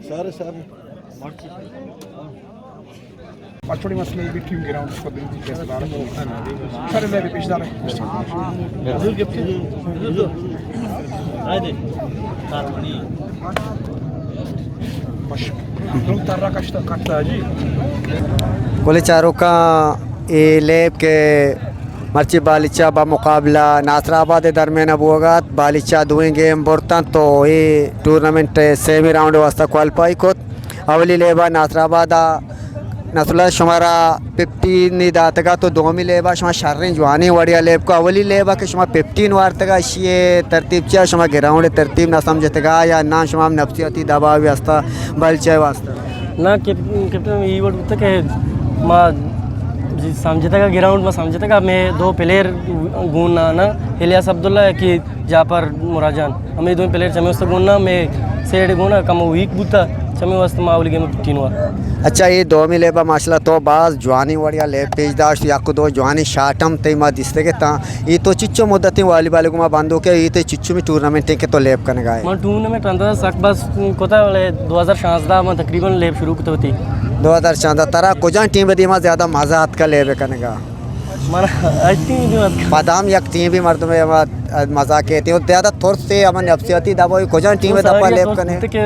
سارے، سارے۔ پچوڑی مسئلہ بھی ٹیم گراؤنڈ کو دل کی کیسے بار۔ سارے میں بھی پیش دار۔ گل چاروکاں، اے لیب کہ مرچی بالیچہ با مقابلہ ناصر آباد ءِ درمیان ءَ بوگ ءَ ات۔ بالیچہ دوئیں گیم برتاں تو اے ٹورنامنٹ ءِ سیمی راؤنڈ ءِ واستہ کوالیفائی کت۔ اولی لیب ءَ ناصر آباد ءَ نصر اللہ شمارا ففٹین ئی داتگ ءَ تو دومی لیب ءَ شما شریں جوانیں وڑے ءَ لیب کو۔ اولی لیب ءَ کہ شما ففٹین وارتگ ءَ، اشی ءِ ترتیب چیا؟ شما گراؤنڈ ءِ ترتیب نہ سمجھتگ ءَ یا نہ شما ہم نفسیاتی دباؤ ءِ واستہ بالیچہ ءِ واستہ؟ نہ، کیپ-، کیپٹن ای وڑ بوتگ کہ ما جی سمجھتگ ءَ، گراؤنڈ ما سمجھتگ ءَ، مئے دو پلیئر گون نہ، نہ الیاس عبداللہ کہ جعفر مراد جان، ہمے دوئیں پلیئر چمے واستہ گون نہ، مئے سیڈ گون نہ کم ویک بوتا، چمے واستہ ما اولی گیم پٹین وا۔ اچھا، اے دومی لیب ءَ ماشاءاللہ تو باز جوانی وڑیا لیب پیش داشت، یک دو جوانی شاٹ ہم تئی ما دیستگ اتاں۔ اے تو چچو مدتیں والی بال گما بندوک ئے، اے تئی چچو می ٹورنامنٹ کہ تو لیب کنگا ئے؟ من ٹورنامنٹ اندازہ سک بس کتا، ولے دو ہزار شانزدہ من تقریباً لیب شروع کتا ہوتی۔ دو ہزار شانزدہ۔ ترا کجا ٹیم دیما زیادہ مزہ آتکا لیب کنگا؟ من ہر ٹیم دیما آتکا۔ پدا ہم یک ٹیم بھی مردم مزہ کیتی، زیادہ ترس سے ہم نفسیاتی دباؤ، کجا ٹیم دپا لیب کنے؟ کہ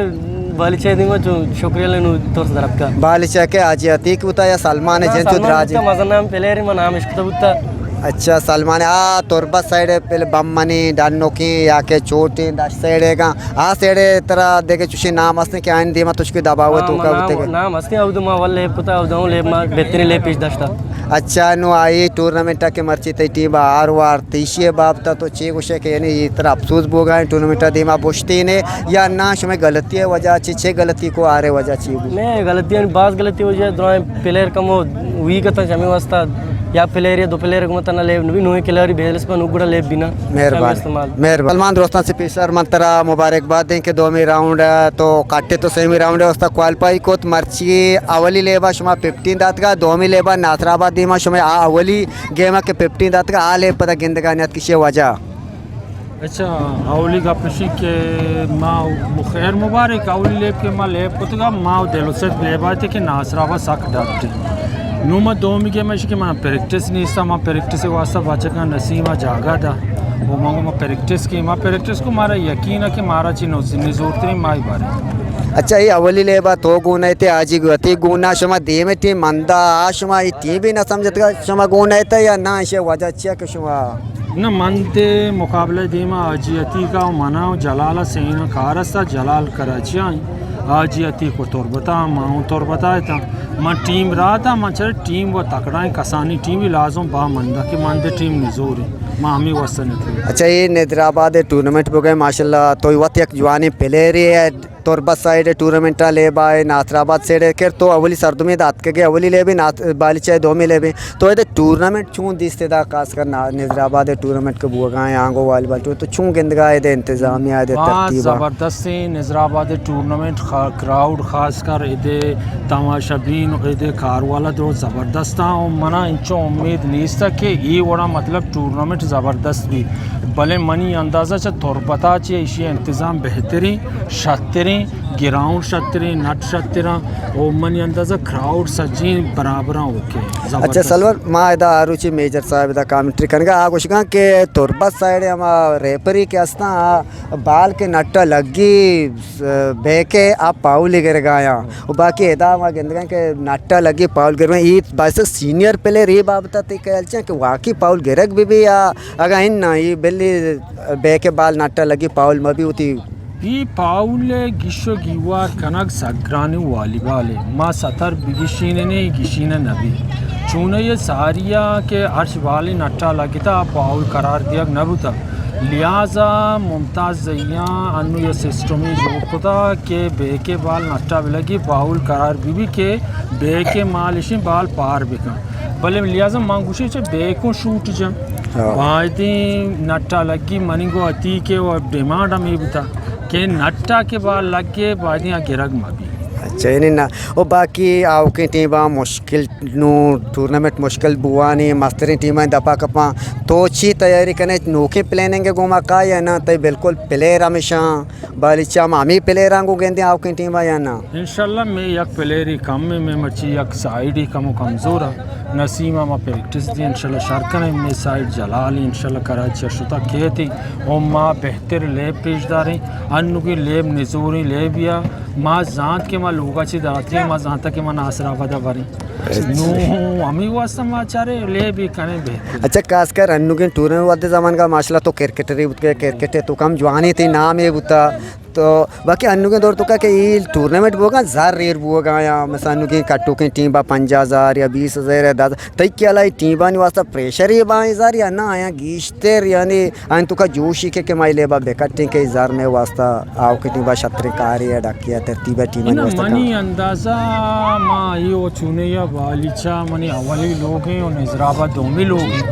بالیچہ دیما چو شکریہ لینو ترس درتکا۔ بالیچہ کہ حاجی عتیق بوتا یا سلمان جن چو دراجی؟ مزن نام پلیئر، من نام اشکتا بوتا۔ اچھا، سلمان، آ تربت سائیڈ پل بمنی، ڈنوکی یا کہ چوٹی دشت سائیڈ گا، آ سائیڈ ترا دیگہ چوشی نام ہستیں کہ آئین دیما تشکی دباوے؟ ہاں، تو کا نام، بوتے؟ نام ہستیں، اود ما ول لیب کتا، اود ہم لیب ما بہترین لیب پیش داشتا۔ اچھا، نو آئی ٹورنامنٹ کہ مرچی تئی ٹیم آر وار تیشی بابتا تو چے گوشے کہ یعنی اے ترا افسوس بوگا ایں ٹورنامنٹ دیما بوشتی نے یا نہ شمے غلطی وجہ چی، چے غلطی کو آرے وجہ چی بو؟ میں غلطی، یعنی باز غلطی وجہ درائیں پلیئر کمو ویک اتاں، چمی واسطہ یا پلیئر یا دو پلیئر گمتا نہ لیب نبی، نویں کھلاڑی بیلنس پر نو گڑا لیب بنا۔ مہربانی۔ مہربانی۔ سلمان دوستاں سے پیسر من ترا مبارکباد دیں کہ دومی راؤنڈ تو کٹے تو سیمی راؤنڈ واسطہ کوالیفائی کت۔ مرچی اولی لیبا شما ففٹین داتگا، دومی لیبا ناصر آباد دیما شما آ اولی گیما کہ ففٹین داتگا، آ لیب پدا گندگا نیت کشی وجہ۔ اچھا، اولی گپ اشی کہ ما خیر مبارک، اولی لیب کہ ما لیب کتگا، ما دل و سد لیب آتے کہ ناصر آباد سک ڈٹ۔ نو ما دومی گیم اشی کہ من پریکٹس نیستا، ما پریکٹس واسطہ بچکاں نسیم جاگہ دا۔ و ما ما پریکٹس کی، ما پریکٹس کو مارا یقین ہے کہ مارا چی نو زمین زورترین مائی بارے۔ اچھا، اے اولی لیبا تو گون ایتے، آجی گوتی گونا، شما دیمے ٹیم مندا، آ شما اے ٹیم بھی نہ سمجھتگا، شما گون ایتے یا نہ، اشی وجہ چیا کہ شما نہ، من دے مقابلہ دیما حاجی عتیق ء منا و جلال ء سینا کار است، جلال کراچی ء، حاجی عتیق و تربت ء، ما اوں تربت ء اتاں۔ من ٹیم رات ء، من چرے ٹیم و تکڑائیں کسانی ٹیم لازم با مندا کہ من دے ٹیم نزوری، ما ہمیں واسطہ نکلی۔ اچھا، یہ نظر آباد ٹورنامنٹ بگئے، ماشاءاللہ تو وت یک جوانی پلیئر ہے۔ تربت سائیڈ ٹورنامنٹ ء لیب آئے، ناصر آباد سائیڈ ء کر تو اولی سردمی داتکگے، اولی لیبی نات-، بالیچہ ء دومی لیبی۔ تو ادا ٹورنامنٹ چون دیست ادا، خاص کر نا-، نظر آباد ء ٹورنامنٹ کہ بوگا ہیں، آنگو والی بال ٹورنامنٹ تو چون گندگا ہے دے انتظامیہ دے باز ترتیبا؟ زبردستیں نظر آباد ء ٹورنامنٹ خا-، کراؤڈ خاص کر ادے تماشا بین ادے کاروالا درو زبردست آں۔ و منا انچو امید نیست کہ ای وڑا مطلب ٹورنامنٹ زبردست بی، بلے منی اندازہ چہ تربتا چہ ایشی انتظام بہتریں، شتریں۔ گراؤنڈ شتریں، نٹ شتراں، او منی اندازہ کراؤڈ سجیں برابراں، اوکے، زبردست۔ اچھا سلور، ما ادا آ روچی میجر صاحب ادا کامنٹری کنگا، آ گوشگاں کہ تربت سائیڈ ہما ریپری کہ ہستاں، آ بال کہ نٹا لگی، س-، بیکے آ پاؤلی گرگایاں۔ و باقی ادا ما گندگاں کہ نٹا لگی پاؤل گرگاں، ای بس سینئر پلیئر ای بابتا تی خیال چاں کہ واقعی پاؤل گرگ بی بی یا اگاں ہن نا، ای بلی بیکے بال نٹا لگی پاؤل مبی ہوتی۔ اے پاؤل ء گیش و گیوار کنگ سک گرانیں والی بال ء۔ ما ستر بگشینیں، اے گشینہ نہ بیت۔ چونائی ء ساری ء کہ ہرچ بالے نٹا لگتا، آ پاؤل قرار دیگ نہ بوتا۔ لہذا ممتاز زیاں انو یہ سسٹمی جوڑ کتا کہ بیکے بال نٹا بلگی، پاؤل قرار بی بی کہ بیکے مال اشیں بال پار بکن۔ بلے لہذا من گوشی چہ بیکوں شوٹ جن۔ ہاں۔ بایدیں نٹا لگی، منی گو عتیقے و ڈیمانڈ ہمے بوتا کہ نٹا کہ بال لگے، بایدیں آ گرگ مبی۔ اچھا، یعنی نا، او باقی آوکیں ٹیماں مشکل نوں ٹورنامنٹ مشکل بوانی، مستریں ٹیماں دپا کپاں۔ تو چی تیاری کنے؟ نوکیں پلاننگ گوما کا یا نا؟ تئی بالکل پلیئر ہمیشاں بالیچا ما ہمیں پلیئراں گوں گندیں آوکیں ٹیماں یا نا؟ انشاءاللہ میں یک پلیئری کم ہے، میں مرچی یک سائیڈی کم و کمزور ہے۔ نسیم ما پریکٹس دی، انشاءاللہ شر کنیں۔ میں سائیڈ جلال، انشاءاللہ کراچی شتا کیتی او ما بہتر لیب پیش داریں۔ انوگی لیب نزوری لیب یا ما زانت کہ ما لوگا چی داتی، ما زانتا کہ ما ناصر آبادا بریں۔ اچھا۔ نو ہمیں واسطہ ما چارے لیب ہی کنیں بہتر۔ اچھا، خاص کر انوگیں ٹورنمنٹ وقت زمان کا ماشاءاللہ تو کرکٹری بوتگے، کرکٹ تو کم جوانی تئی نام ہے بوتا۔ تو باقی انوگیں دور تو کا کہ یہ ٹورنمنٹ بوگا زر ریر بوگا یا مثلا انوگیں کٹوکیں ٹیم با پنجاہ ہزار یا بیس ہزار یا دس، تئی خیالا ٹیمانی واسطہ پریشر یہ با زر یا نہ آیا گیشتر یعنی آئین تو کا جوشی کہ کہ مائی لیبا بکٹیں کہ زر میں واسطہ آوکیں ٹیم با شتریں کاری ہے ڈکی ہے ترتیب ہے ٹیمانی اناں واسطہ کا؟ منی اندازہ ما ای و چونے یا بالیچا منی اولی لوگ ہیں و نظرآباد دومی لوگ ہیں۔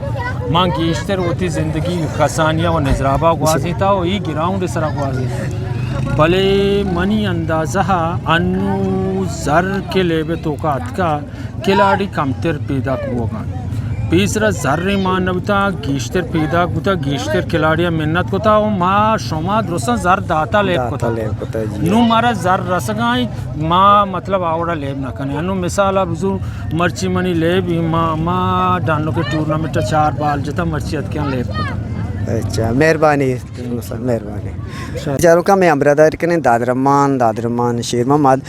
ما گیشتر وتی زندگی کسانیا و نظرآباد گوازی تا و ای گراؤنڈ سرا گوازی تا۔ بلے منی اندازہ انو زر کے لیبے توکا اتکا کھلاڑی کمتر پیداک بوگاں۔ پیسرا زر مان نہ بوتا، گیشتر پیداک بوتا، گیشتر کھلاڑی منت کتا و ما شما درستاں زر داتا لیب داتا کتا۔ لیب کتا، جی۔ نو مارا زر رسگاں، ما مطلب آوڑا لیب نہ کنے۔ انو مثال بزو مرچی منی لیب ما، ما ڈانو کے ٹورنامنٹ چار بال جتا مرچی اتکیاں لیب کتا۔ اچھا، مہربانی۔ مہربانی۔ چاروکاں میں ہمراہ داری کنیں دادرمان، دادرمان شیر محمد۔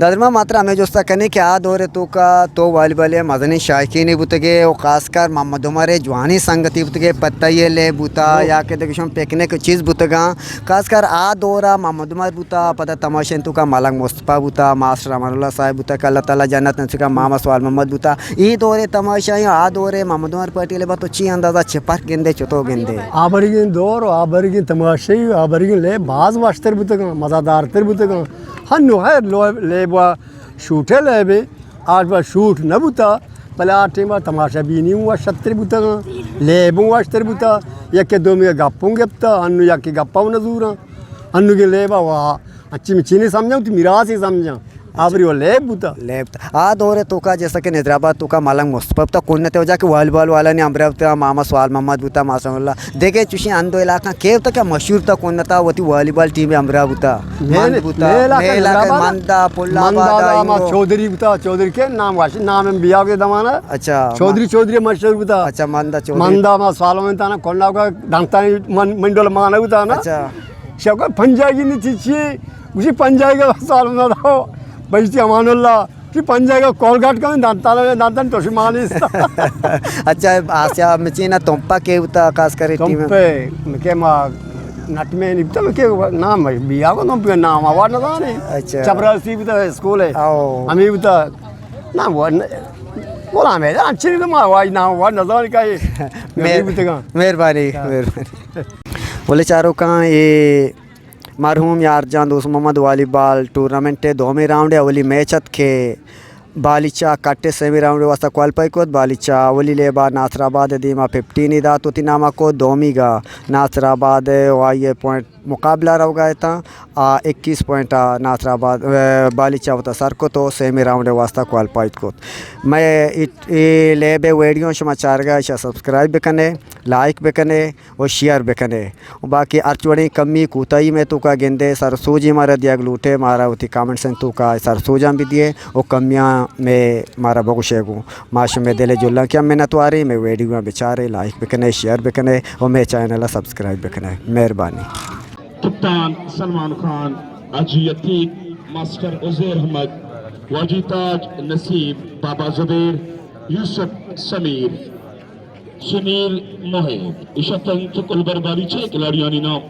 دادرمان ماترا ہمیں جستا کنیں کہ آ دور توکا تو والی بال مزنیں شائقین بوتگے و خاص کر محمد عمر جوانی سنگتی بوتگے، پتہ یہ لے بوتا یا کہ دگشن پکنک چیز بوتگاں۔ خاص کر آ دورا محمد عمر بوتا، پدا تماشیں توکا ملنگ مصطفی بوتا، ماسٹر امان اللہ صاحب بوتا کہ اللہ تعالی جنت نصیب کا، ماما سوال محمد بوتا۔ ای دورے تماشا آ دورے محمد عمر پٹیل با تو چی اندازہ چپر گندے، چتو گندے؟ آبرگیں دور و آبرگیں تماشائی و آبرگیں لیب باز وشتر بوتگاں، مزہ دارتر بوتگاں۔ ہنو ہے لو-، لیب و شوٹے لیبے، آج با شوٹ نہ بوتا، بلے آ ٹیم با تماشا بینی ہوں وشتر بوتگاں، لیب ہوں وشتر بوتا، یکے دومی گپوں گپتا، ہنو یکے گپا نہ زوراں۔ انوگیں لیبا وا انچی مچی نی سمجھاں، تو میراثی سمجھاں۔ آبری و لیب بوتا۔ لیب تا۔ آ دور توکا جیسا کہ نظرآباد توکا ملنگ مصطفی بوتا، کنت وجہ کہ والی بال والا نی امرا بوتا، ماما سوال محمد بوتا، ماسٹر اللہ۔ دیگہ چوشیں اندو علاقہ کے بوتا کہ مشہور تا کنتا وتی والی بال ٹیم امرا بوتا۔ مند بوتا۔ مے علاقہ مند آ، پل آباد آ، ما چودھری بوتا، چودھری کے نام واش، نام ہم بیا کے دمانا۔ اچھا۔ چودھری، چودھری مشہور بوتا۔ اچھا، مند آ چودھری۔ مند آ ما سالوں میں تانا کنڈا کا دانتا من-، منڈل مانا بوتا نا۔ اچھا۔ شکر پنجائی نی چی چی، گوشی پنجائی کا سال نہ داو، بہشتی امان اللہ، چی پنجائی کا کولگاٹ کا دانتا لگا، دانتا تو شما نیست۔ اچھا، آسیا مچینا تمپا کے ہوتا خاص کر ٹیم؟ تمپے، کہ ما نٹ میں نہیں بتا، کہ نام ہے، بیا کو تمپے نام آواز نہ دانے۔ اچھا۔ چپراسی بتا اسکول ہے۔ او۔ ہمیں بتا، نام وہ، غلام ہے، اچھی تو ما آواز نام آواز نہ دانے کا ہے۔ مہر-، مہربانی، مہربانی۔ بولے چاروکاں، اے مرحوم یار جان دوست محمد والی بال ٹورنامنٹ ءِ دومی راؤنڈ ءِ اولی میچ ات کہ بالیچہ کٹ ءِ سیمی راؤنڈ ءِ واستہ کوالیفائی کت۔ بالیچہ اولی لیب ءَ ناصر آباد ءِ دیما ففٹین ءَ دات وتی نام ءَ کت، دومیگ ءَ ناصر آباد ءِ، آئی ءِ پوائنٹ مقابلہ روگ ءَ اتاں، آ اکیس پوائنٹ ءَ ناصر آباد، ءَ، بالیچہ وتا سر کت و سیمی راؤنڈ ءِ واستہ کوالیفائی کت۔ مئے اے، اے لیب ءِ ویڈیو شما چارگ ءَ، ایشا سبسکرائب بکنے، لائک بکنے۔ و شیئر بکنے۔ و باقی ہرچ وڑیں کمی کوتاہی مئے توکا گندے، سر سوجے مارا دیگ لوٹے، مارا وتی کمنٹس ءِ توکا سر سوجاں بدیے و کمیاں مئے مارا بگوشے گوں۔ ما شمئے دل ءِ جہلانکیاں منتواریں، مئے ویڈیویاں بچارے، لائک بکنے، شیئر بکنے و مئے چینل ءَ سبسکرائب بکنے۔ مہربانی۔ کپتان سلمان خان، حاجی عتیق، ماسٹر عزیر احمد، واجی تاج، نصیب، بابا زبیر، یوسف سمیر، سنیل محب، ایش اتنت کلبر بالیچہ ءِ کھلاڑیانی نام۔